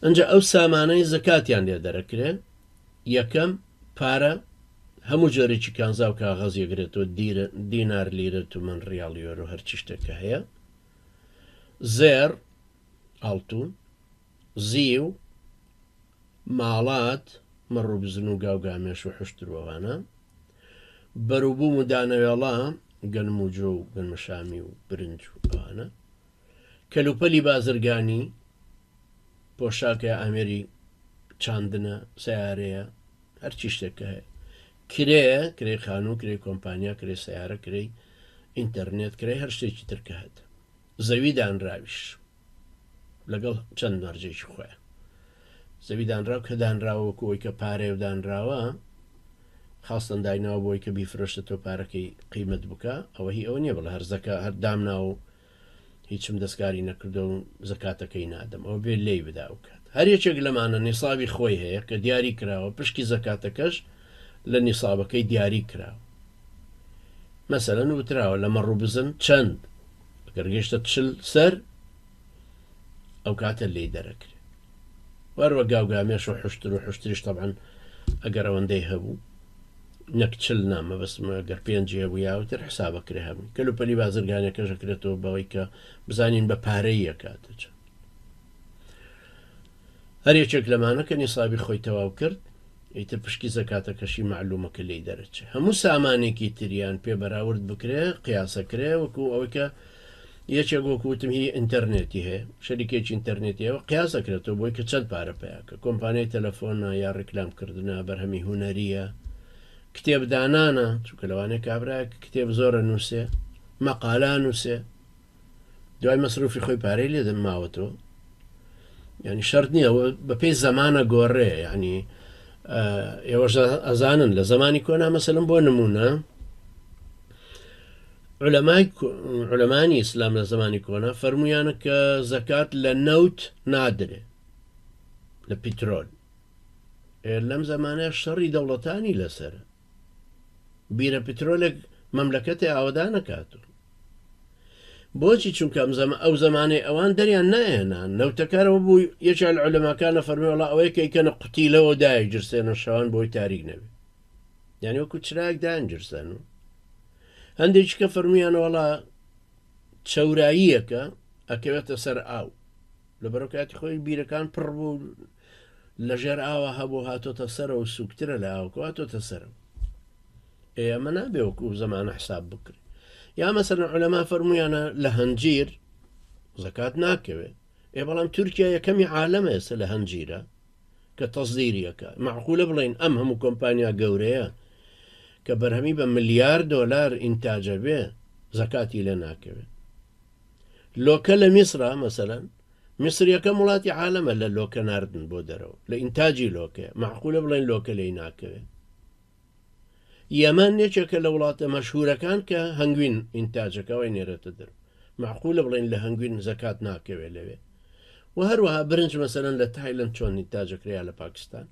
ئەنجا ئەو سامانەی زەکاتیان لێ دەرەکرێ، یەکەم، پارە، هەموو جۆرێکی کانزا و کاغەز یەگرێتەوە، دیرە، دینار، لیرە، تومەن، ڕیاڵ، یۆرۆ، هەرچی شتێک کە هەیە، زێڕ، ئاڵتون، زیو، ماڵات، مەڕ و بزن و گا و گامێش و حوشتر و ئەوانە، بەروبووم و دانەوێڵە، گەنم و جۆ و گەنمەشامی و برنج و ئەوانە، کەلوپەلی بازرگانی، پۆشاکە یا ئامێری چاندنە، سەیارەیە، هەرچی شتێک کە هەیە. کرێ، کرێی خانوو، کرێی کۆمپانیا، کرێی سەیارە، کرێی ئینتەرنێت، کرێی هەر شتێکی تر کە هەتە. زەوی دانراویش لەگەڵ چەند مەرجێکی خۆیان. زەوی دانراو کە دانراوە وەکو ئەوی کە پارەیە و دانراوە، خاستەن دایناوە بۆی کە بیفرۆشێتەوە پارەکەی قیمەت بکە، ئەوە هی ئەوە نییە بڵێ هەر زەکا هەر دامناوە و هیچم دەستکاری نەکردو و زەکاتەکەی نادەم ئەوە بێ لێی بدا ئەو کات هەر یەکێک لەمانە نیسابی خۆی هەیە کە دیاری کراوە پشکی زەکاتەکەش لە نیسابەکەی دیاری کراوە مەسەلەن وتراوە لە مەڕ و بزن چەند ئەگەر گەشتە چل سەر ئەو کاتە لێی دەرەکرێ وەروە گاوگامێش و حشتر و حشتریش طبعا ئەگەر ئەوەندەی هەبوو نەک چل نا مەبەستم گەر پێنجی هەبوو یاوتر حسابە کرێ هەبوو کەل و پەلی بازرگانەکەش ئەکرێتەوە بەوەی کە بزانین بە پارەی یەکاتە چەند هەر یەکێک لەمانە کە نیسابی خۆی تەواو کرد ئیتر پشکی زەکاتەکەشی مەعلومە کە لێی دەرەچێ هەموو سامانێکی تریان پێ بەراورد بکرێ قیاسەکرێ وەکو ئەوەی کە یەکێک وەکو وتم هی ئینتەرنێتی هەیە شەریکێکی ئینتەرنێتی هەیە قیاس دەکرێتەوە بۆی کە چەند پارە پیاکە کۆمپانیای تەلەفۆنە یا ڕیکلام کردنە بەرهەمی هونەریە کتێب دانانە چونکە لەوانەیە کابرایەک کتێب زۆرە نووسێ مەقالە نووسێ دوای مەسروفی خۆی پارەی لێ ماوەتەوە ینی شەرت نییە بە پێی زەمانە گۆڕێ ینی ئێوەش ئەزانن لە زمانی کۆنا مەسەلم بۆ نمونە عولەمای عولەمانی ئیسلام لە زمانی کۆنا فەرموویانە کە زەکات لە نەوت نادرێ لە پیترۆل لەم زمانە شەڕی دەوڵەتانی لەسەر بیرە پترۆلێک مەملەکەتێ ئاوەدا نەکاتەوە بۆچی چونکە ئەم زەمە ئەو زمانەی ئەوان دەریان ناهێنا نەوتەکارەوە بوو یەکێ لە عولەماکانە فەرمی وڵا ئەوەیە کە ئیکەنە قوتیلەوە دایە گرسێنە شەوان بۆی تاریک نەبێ یعنی وەکو چراک دایان گرسێن و هەندێکی کە فەرمیان وەڵا چەوراییەکە ئەکەوێتە سەر ئاو لە بەرەکاتی خۆی بیرەکان پڕ بوو لەژێر ئاوا هەبوو هاتۆتە سەرەوە سوکترە لە ئاوکە هاتۆتە سەرەوە ئێمە نابێ وەکو زەمانە حساب بکرێت یا مەسەلەن عولەما فەرموویانە لە هەنجیر زەکات ناکەوێت ئێ بەڵام تورکیا یەکەمی عالەمە ئێستا لە هەنجیرە کە تەزدیریەکە معقولە بڵین ئەم هەموو کۆمپانیا گەورەیە کە بەرهەمی بە ملیار دۆلار ئینتاجە بێ زەکاتی لێ ناکەوێت لۆکە لە میسرا مەسەلەن میسر یەکەم وڵاتی عالەمە لە لۆکە ناردن بۆ دەرەوە لە ئینتاجی لۆکە معقولە بڵێن لۆکە لێی ناکەوێت یەمەن یەکێکە لە وڵاتە مەشهورەکان کە هەنگوین ئینتاجەکە ئەوەی نێرێتە دەرەوە مەعقولە بڵێن لە هەنگوین زەکات ناکەوێت لەوێ و هەروەها برنج مەسەلەن لە تایلەند چۆن ئینتاجەکرێ یا لە پاکستان.